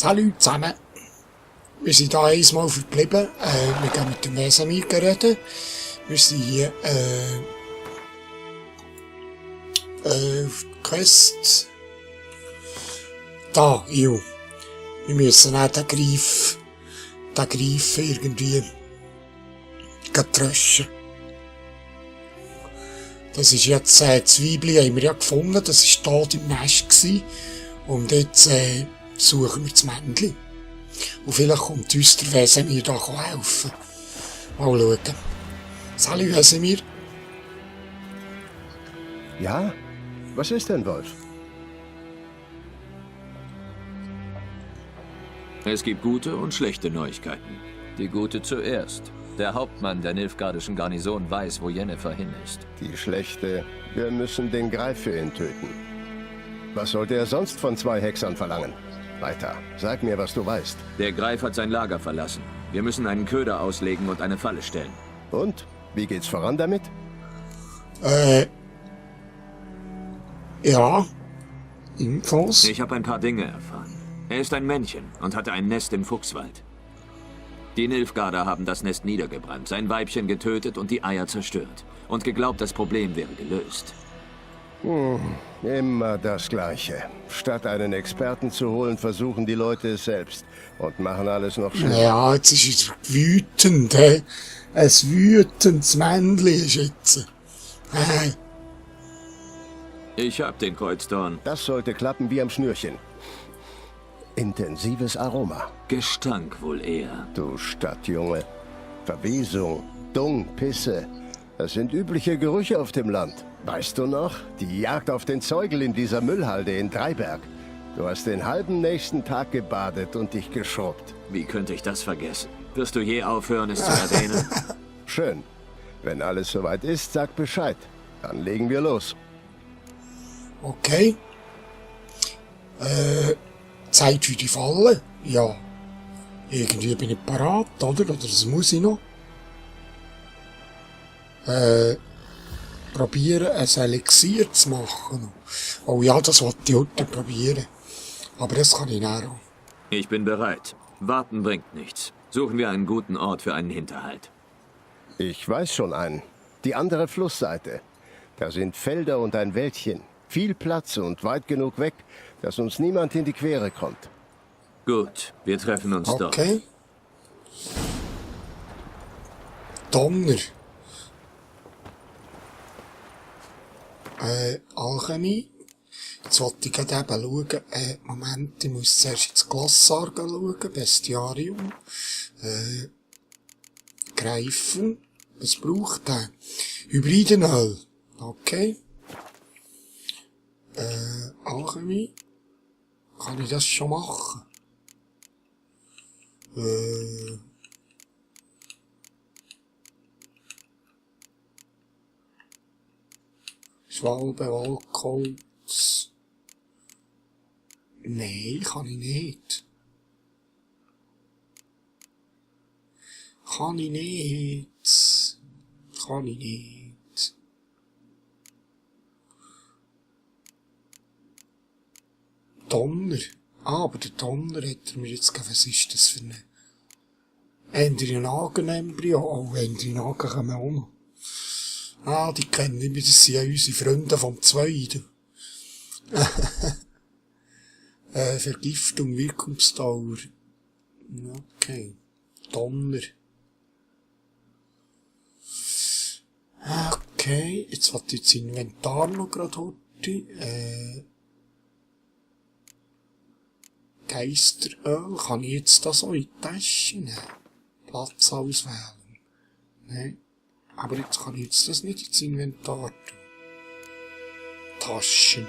Salut zusammen. Wir sind hier einmal verblieben. Wir gehen mit dem Wesemir reden. Wir sind hier auf die Quest. Da, jo. Wir müssen auch den Greifen irgendwie tröschen. Das ist jetzt, das Weibli haben wir ja gefunden, das war da im Nest gewesen. Und jetzt, suchen wir das Männchen. Und vielleicht kommt uns der Wesemir da helfen. Mal schauen. Salut, Wesemir. Ja? Was ist denn, Wolf? Es gibt gute und schlechte Neuigkeiten. Die gute zuerst. Der Hauptmann der nilfgaardischen Garnison weiß, wo Yennefer hin ist. Die schlechte. Wir müssen den Greif für ihn töten. Was sollte er sonst von 2 Hexern verlangen? Weiter. Sag mir, was du weißt. Der Greif hat sein Lager verlassen. Wir müssen einen Köder auslegen und eine Falle stellen. Und? Wie geht's voran damit? Ja. Infos. Ich habe ein paar Dinge erfahren. Er ist ein Männchen und hatte ein Nest im Fuchswald. Die Nilfgaarder haben das Nest niedergebrannt, sein Weibchen getötet und die Eier zerstört. Und geglaubt, das Problem wäre gelöst. Immer das Gleiche. Statt einen Experten zu holen, versuchen die Leute es selbst und machen alles noch schlimmer. Ja, jetzt ist er wütend, hä? Ein wütendes Männchen ist jetzt. Ich hab den Kreuzdorn. Das sollte klappen wie am Schnürchen. Intensives Aroma. Gestank wohl eher. Du Stadtjunge. Verwesung, Dung, Pisse. Das sind übliche Gerüche auf dem Land. Weißt du noch? Die Jagd auf den Zeugel in dieser Müllhalde in Dreiberg. Du hast den halben nächsten Tag gebadet und dich geschrubbt. Wie könnte ich das vergessen? Wirst du je aufhören, es zu erwähnen? Schön. Wenn alles soweit ist, sag Bescheid. Dann legen wir los. Okay. Zeit für die Falle? Ja. Irgendwie bin ich parat, oder? Oder das muss ich noch. Probieren, ein Elixier zu machen. Oh ja, das wollte ich heute probieren. Aber das kann ich auch. Ich bin bereit. Warten bringt nichts. Suchen wir einen guten Ort für einen Hinterhalt. Ich weiß schon einen. Die andere Flussseite. Da sind Felder und ein Wäldchen. Viel Platz und weit genug weg, dass uns niemand in die Quere kommt. Gut, wir treffen uns dort. Okay. Donner. Alchemie. Jetzt wollte ich gerade eben schauen. Moment, ich muss zuerst ins Glossar schauen. Bestiarium. Greifen. Was braucht der? Hybridenöl. Okay. Alchemie. Kann ich das schon machen? Schwalbe, Walkholz. Nein, kann ich nicht. Kann ich nicht. Kann ich nicht. Donner. Ah, aber der Donner hat er mir jetzt gegeben. Was ist das für eine... Endrinagen-Embryo. Oh, Endrinagen kommen wir auch noch. Ah, die kennen wir, das sind ja unsere Freunde vom Zweiten. Vergiftung, Wirkungsdauer. Okay. Donner. Okay, jetzt wollte ich das Inventar noch gerade heute. Geisteröl, kann ich jetzt das auch in die Tasche nehmen? Platz auswählen. Nein. Aber jetzt kann ich jetzt das nicht ins Inventar tun. Taschen.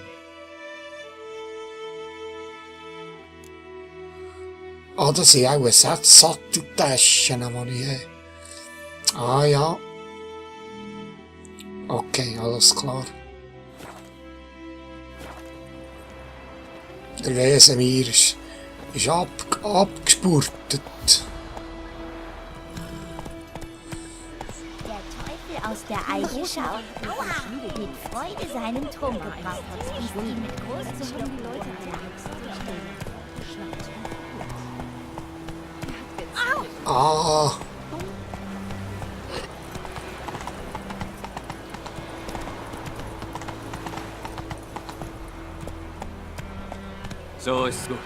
Ah, das sind auch Satteltaschen, die ich habe. Ah ja. Okay, alles klar. Der Wesemir ist abgespurtet. Aus der Eiche schaut, mit Freude seinen Trunk gebracht und ihn mit großem Leute Ah, So ist gut.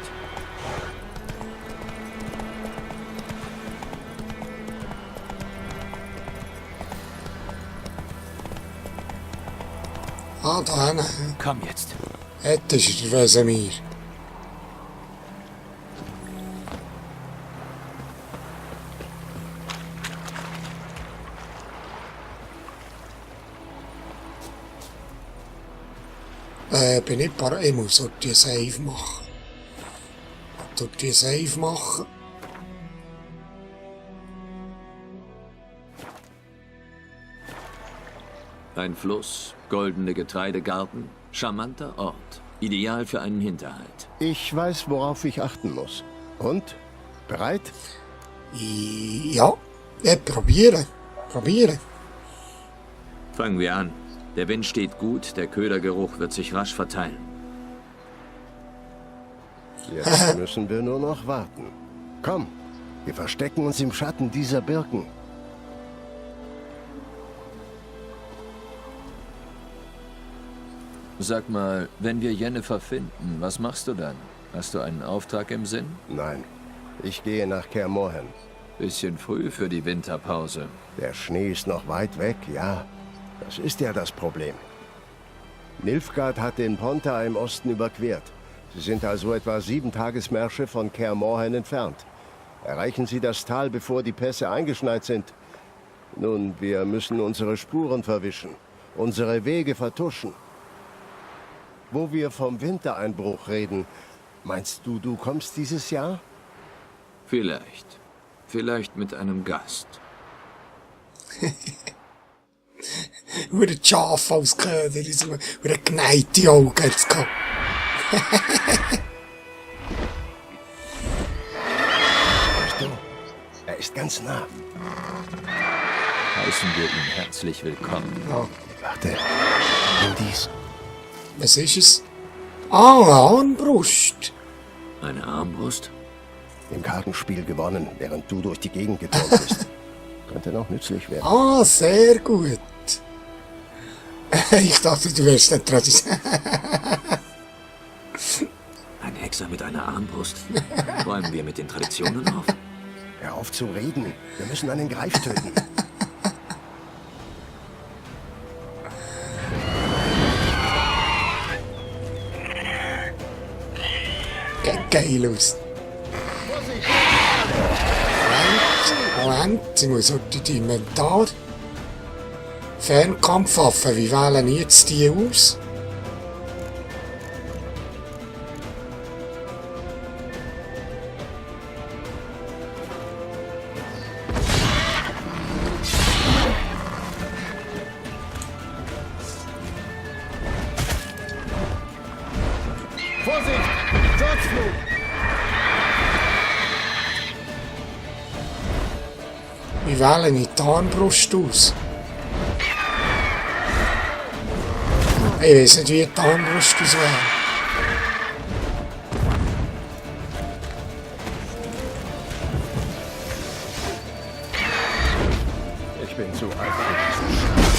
da hinten. Komm jetzt. Dort ist der Wesemir. Bin ich parat. Ich muss dort die Save machen. Dort die Save machen. Ein Fluss, goldene Getreidegarten, charmanter Ort. Ideal für einen Hinterhalt. Ich weiß, worauf ich achten muss. Und? Bereit? Ja, probieren. Probieren. Fangen wir an. Der Wind steht gut, der Ködergeruch wird sich rasch verteilen. Jetzt müssen wir nur noch warten. Komm, wir verstecken uns im Schatten dieser Birken. Sag mal, wenn wir Jennifer finden, was machst du dann? Hast du einen Auftrag im Sinn? Nein, ich gehe nach Kaer Morhen. Bisschen früh für die Winterpause. Der Schnee ist noch weit weg, ja. Das ist ja das Problem. Nilfgaard hat den Pontar im Osten überquert. Sie sind also etwa 7 Tagesmärsche von Kaer Morhen entfernt. Erreichen Sie das Tal, bevor die Pässe eingeschneit sind. Nun, wir müssen unsere Spuren verwischen, unsere Wege vertuschen. Wo wir vom Wintereinbruch reden, meinst du, du kommst dieses Jahr? Vielleicht. Vielleicht mit einem Gast. Nur ein Schaf als Köder, so eine geneigte Augen hat's gehabt. Weißt du, er ist ganz nah. Heißen wir ihn herzlich willkommen. Ja. Warte, nimm dies. Was ist es? Ah, eine Armbrust. Eine Armbrust? Im Kartenspiel gewonnen, während du durch die Gegend geturnt bist. Könnte noch nützlich werden. Ah, sehr gut. Ich dachte, du wärst nicht Tradition. Ein Hexer mit einer Armbrust? Räumen wir mit den Traditionen auf? Hör auf zu reden. Wir müssen einen Greif töten. Geil aus. Moment, ich muss heute die Inventar. Fernkampfwaffen, wie wählen jetzt die aus? Vorsicht! Sturzflug! Wie wählen ich die Armbrust aus? Ich weiß nicht, wie die Armbrust auswählen. Ich bin zu alt für diesen Scheiß.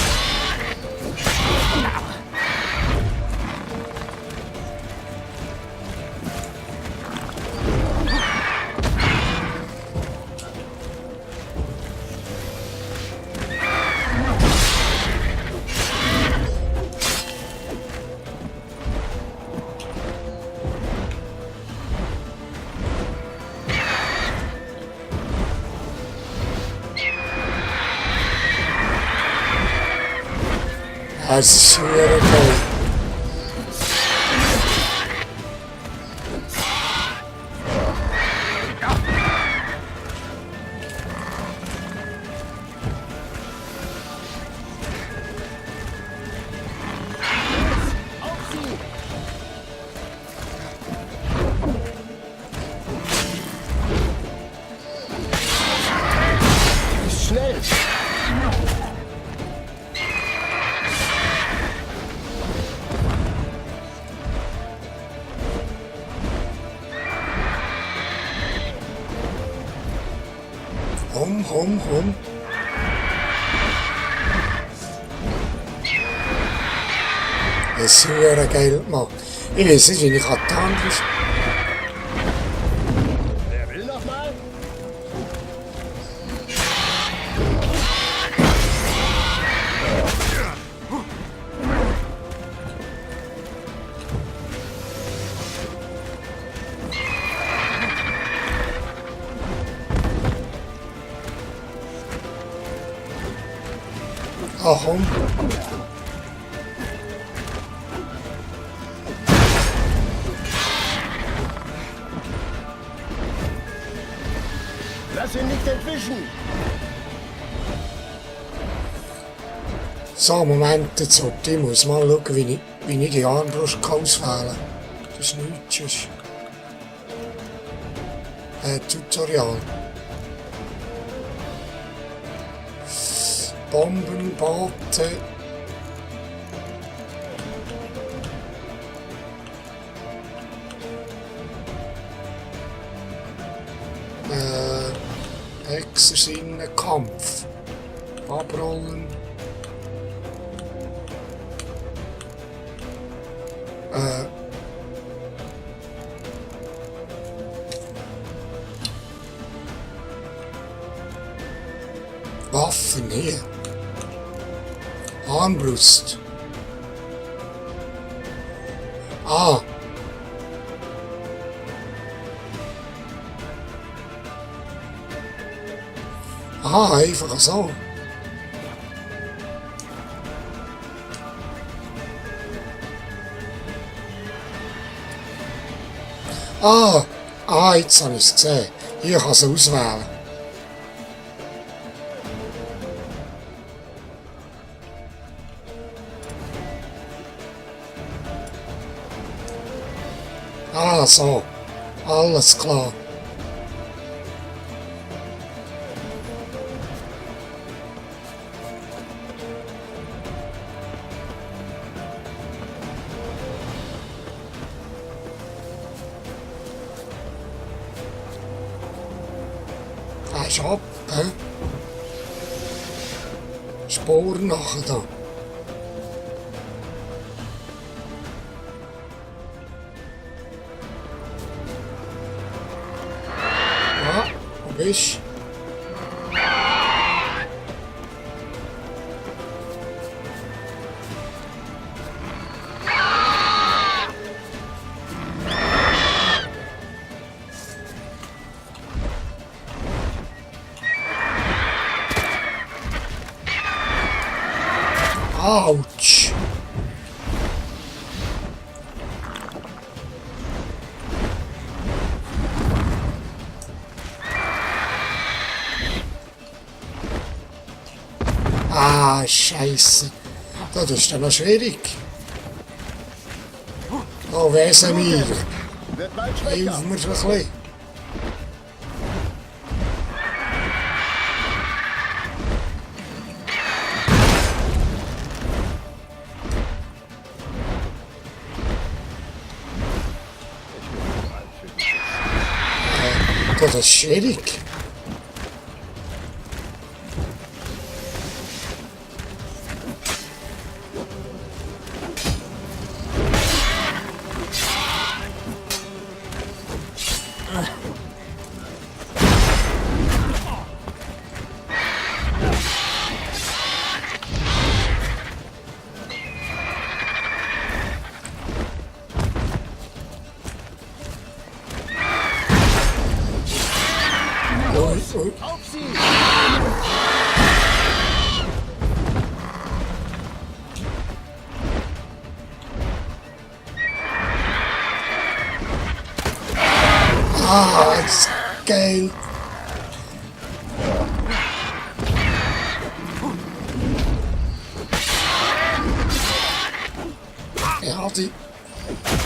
Das ist schwer geil. Schnell! komm, komm, komm. Das ist ein geil gemacht. Ich weiß nicht, wie ich Katan ist. Wer will noch mal? Ah, komm. Lass ihn nicht entwischen. So, Moment, jetzt sollte ich muss mal schauen, wie ich die Armbrust auswählen kann. Das ist nichts. Tutorial. Bombenboote. Hexersinne, Kampf. Abrollen. Waffen hier. Armbrust. Ah. Ah, einfach so. Jetzt habe ich es gesehen. Hier kann ich es auswählen. So. Alles klar. Ist ab, hä? Sporen nachher da. Ja, wo bist du? Ouch! Scheiße. Das ist dann noch schwierig. Oh, wer sind wir? Wird bald schwächer. Hilf mir schon ein bisschen. Das ist schwierig. Auf sie! Das ist geil. Ja, die.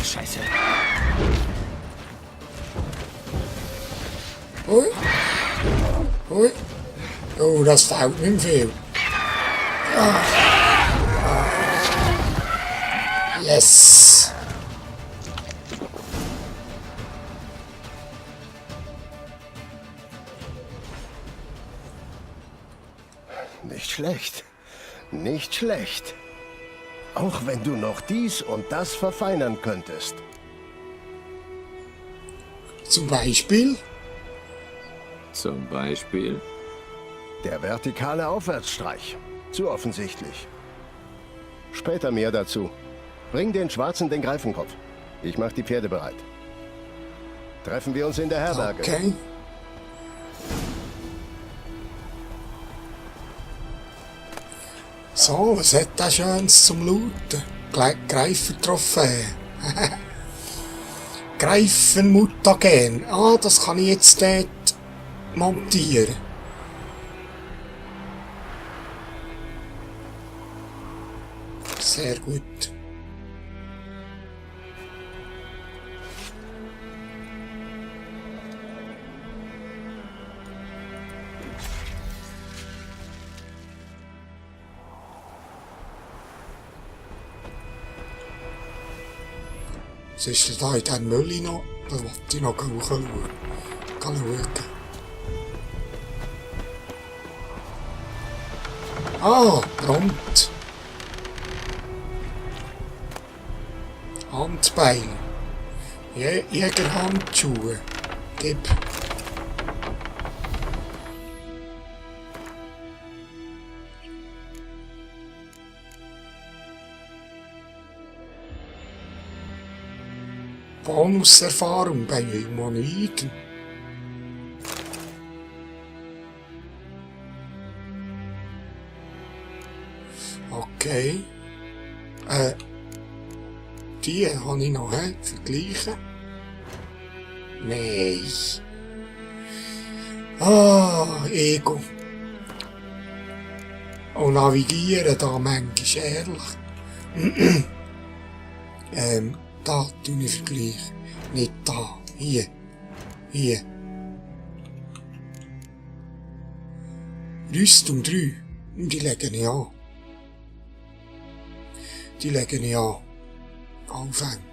Scheiße. Ui. Ui. Oh, das fehlt nicht viel. Yes. schlecht. Nicht schlecht. Auch wenn du noch dies und das verfeinern könntest. Zum Beispiel? Zum Beispiel? Der vertikale Aufwärtsstreich. Zu offensichtlich. Später mehr dazu. Bring den Schwarzen den Greifenkopf. Ich mach die Pferde bereit. Treffen wir uns in der Herberge. Okay. So, was hat das Schönes zum Looten? Greifertrophäe. Greifenmutagen. Ah, das kann ich jetzt dort montieren. Sehr gut. Was ist denn da in diesem Müll noch? Da wollte ich noch schauen. Ah, prompt. Handbeil. Jägerhandschuhe. Gib. Bonuserfahrung bei Humanoiden. Okay. Die habe ich noch, vergleichen. Nein. Ah, Ego. Und navigieren da manchmal ehrlich. Da tue ich vergleichen. Nicht da. Hier. Hier. Rüstung 3. Die lege ich an. Die lege ich an. Aufhängen.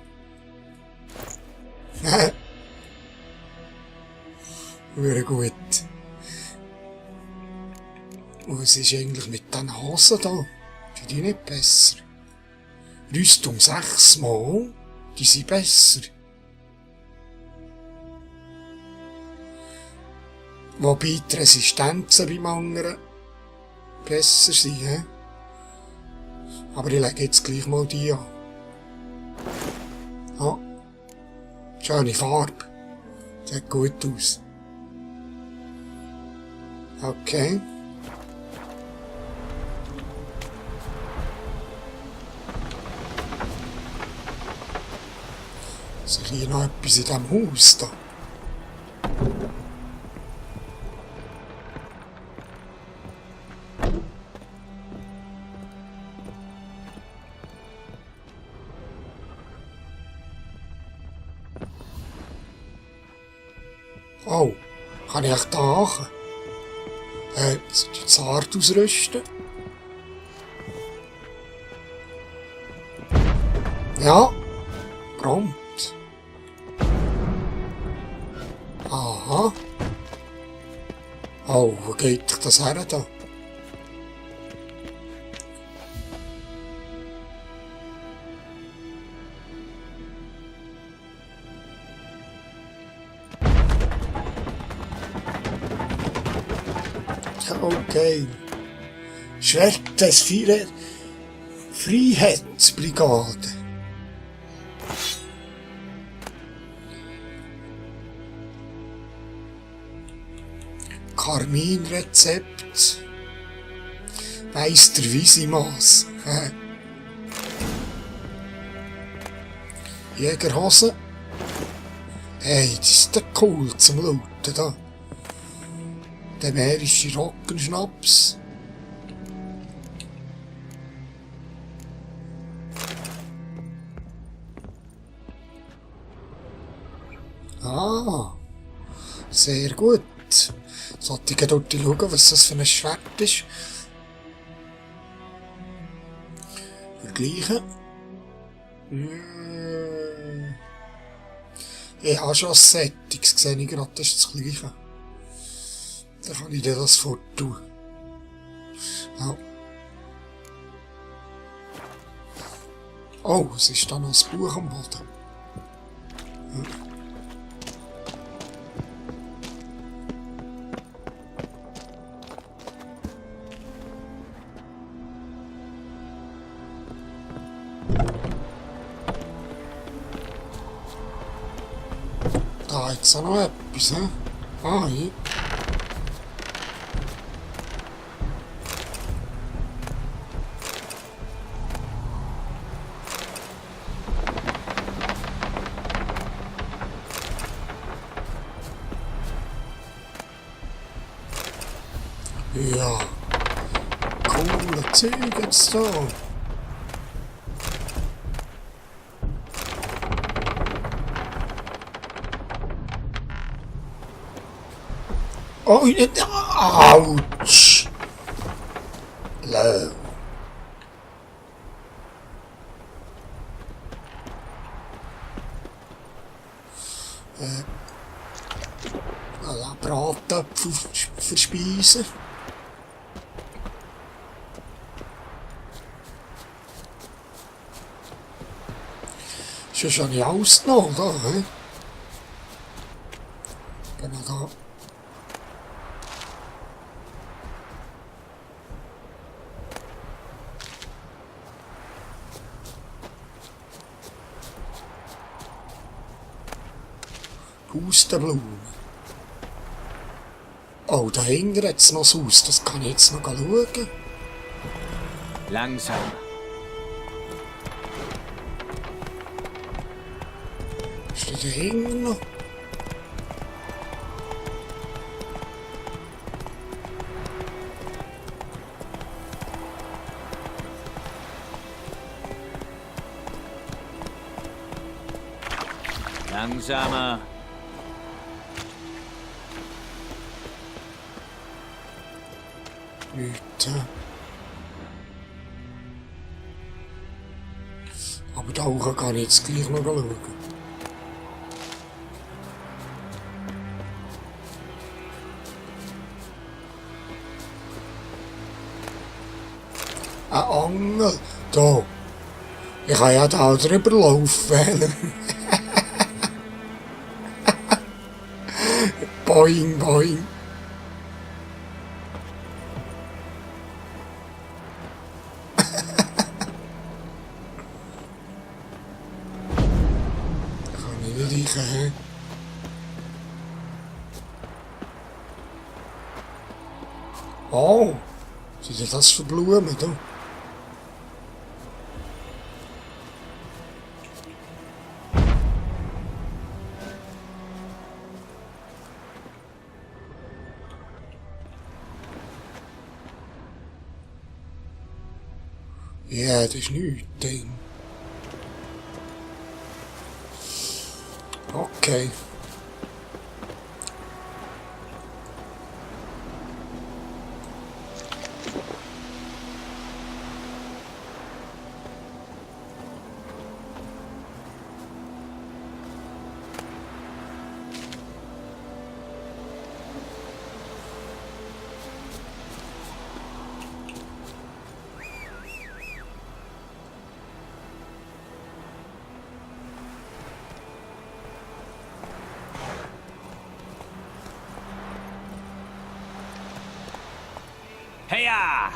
Wäre gut. Und was ist eigentlich mit diesen Hosen da? Sind die nicht besser? Rüstung 6 Mal, die sind besser. Wobei die Resistenzen beim anderen besser sind, he? Aber ich lege jetzt gleich mal die an. Ja. Schöne Farbe. Sieht gut aus. Okay. Ist hier noch etwas in diesem Haus da? Oh, kann ich echt da machen? Die Zart ausrüsten? Ja, prompt. Aha. Oh, wo geht das her da? Okay. Schwert des Freiheitsbrigade. Karminrezept. Meister Visimas. Jägerhose. Hey, das ist doch cool zum Looten da. Der mährische Rockenschnaps. Ah, sehr gut. Sollte ich dort schauen, was das für ein Schwert ist. Vergleichen. Ich habe schon ein Settings gesehen, ich gerade, das ist das Gleiche. Dann kann ich dir das forttun. Ja. Oh, es ist da noch das Buch am Boden. Da jetzt auch noch etwas, hä? Ah, hier. Ja, coole Zeug jetzt da. Oh, ouch. Low. Bratäpfel verspeisen. Ist ja nicht alles noch, da, hä? Genau da. Hustenblumen. Oh, da hinten hat es noch das Haus, das kann ich jetzt noch schauen. Langsam. Ist da hinten noch? Langsamer. Nichts. Aber da hoch kann ich jetzt gleich noch schauen. Eine Angel. Da. Ich kann ja da drüber laufen. Boing, boing. Kann ich nicht rein. Oh, sind das für Blumen da? Ja, das ist nichts, Ding. Okay. Heya!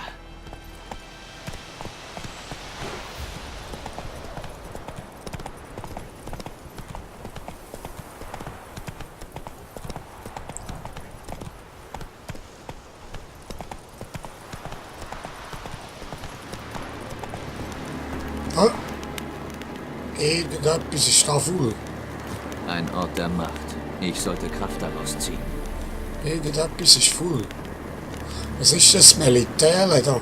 Ah. Irgendetwas ist da voll. Ein Ort der Macht. Ich sollte Kraft daraus ziehen. Irgendetwas ist voll. Was ist das Militär da?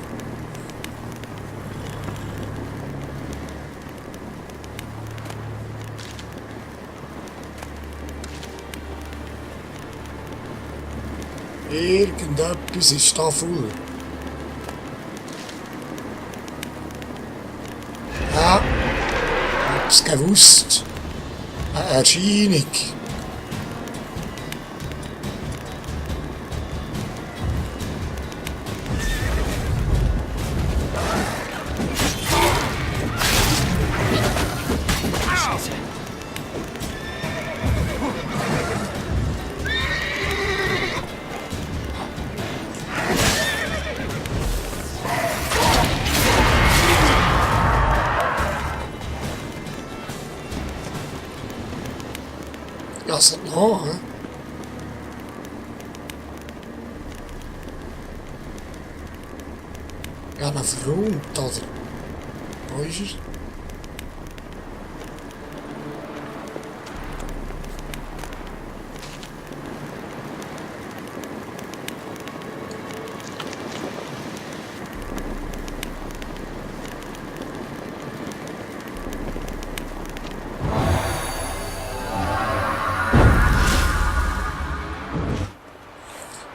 Irgendetwas ist da voll. Ja, hab's gewusst. Eine Erscheinung. Lasst noch, hä? Ja, noch verräumt, oder? Wo ist er?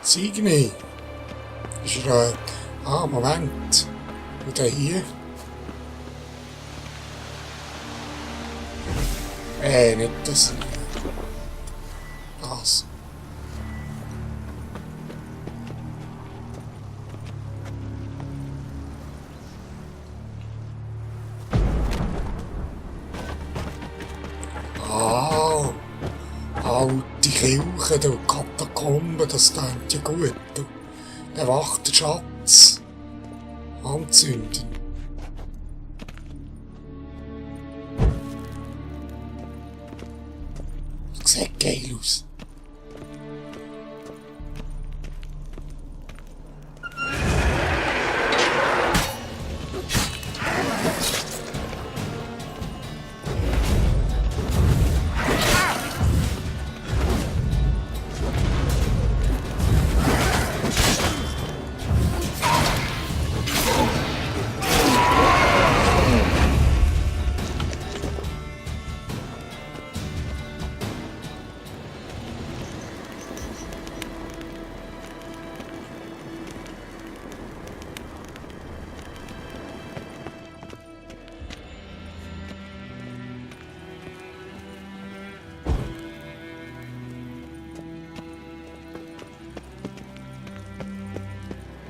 Signe. Ist er, Moment. Und der hier? Nicht das. Das. Alte Kirche, du Katakomben, das klingt ja gut. Du. Der wacht den Schatz. Anzünden. Sieht geil aus.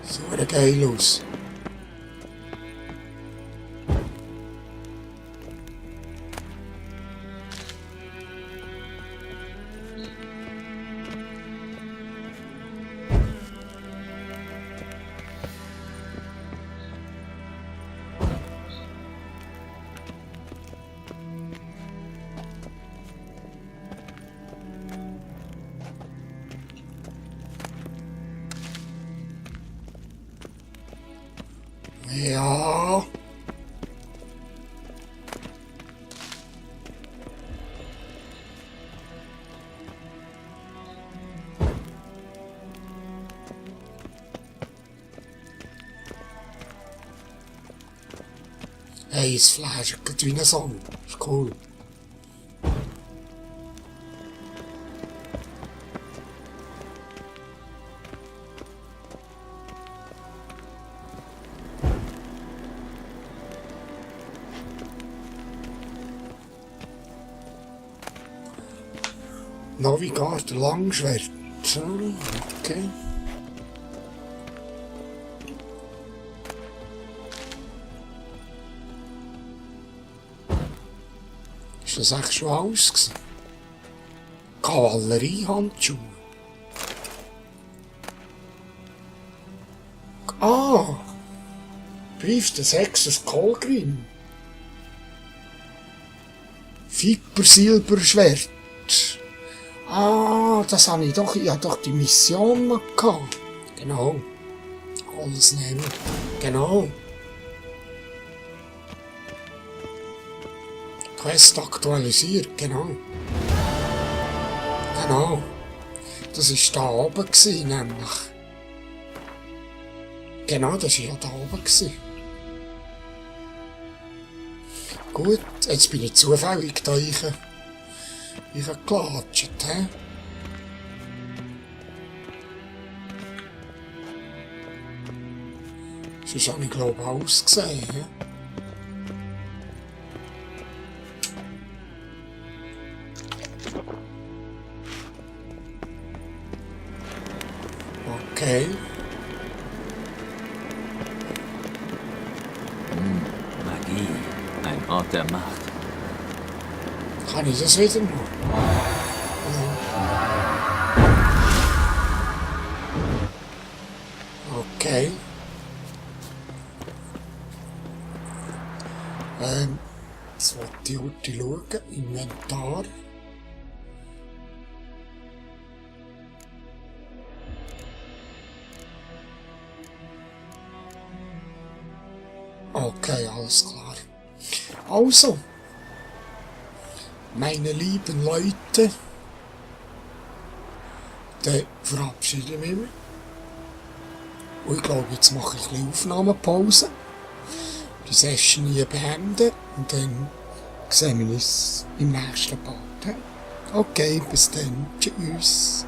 So geil aus. Ja. Hey, das Fleisch geht wie ein Song. Ist cool. Navigator Langschwert. Okay. Ist das echt schon alles gewesen? Kavalleriehandschuhe. Ah! Brief des Hexers Kolgrim. Viper-Silberschwert. Ah, das habe ich doch die Mission noch gehabt. Genau. Alles nehmen. Genau. Quest aktualisiert, genau. Genau. Das war da oben gewesen, nämlich. Genau, das war ja da oben gewesen. Gut, jetzt bin ich zufällig da gelatscht, hä? Sonst habe ich, glaube ich, alles gesehen, hä? Okay. Magie. Ein Ort der Macht. Kann ich das wieder machen? Okay. Jetzt wollte ich heute schauen. Inventar. Okay, alles klar. Also, meine lieben Leute, dann verabschiede ich mich. Und ich glaube, jetzt mache ich ein bisschen Aufnahmepause. Die Session hier beenden und dann sehen wir uns im nächsten Part. Okay, bis dann. Tschüss.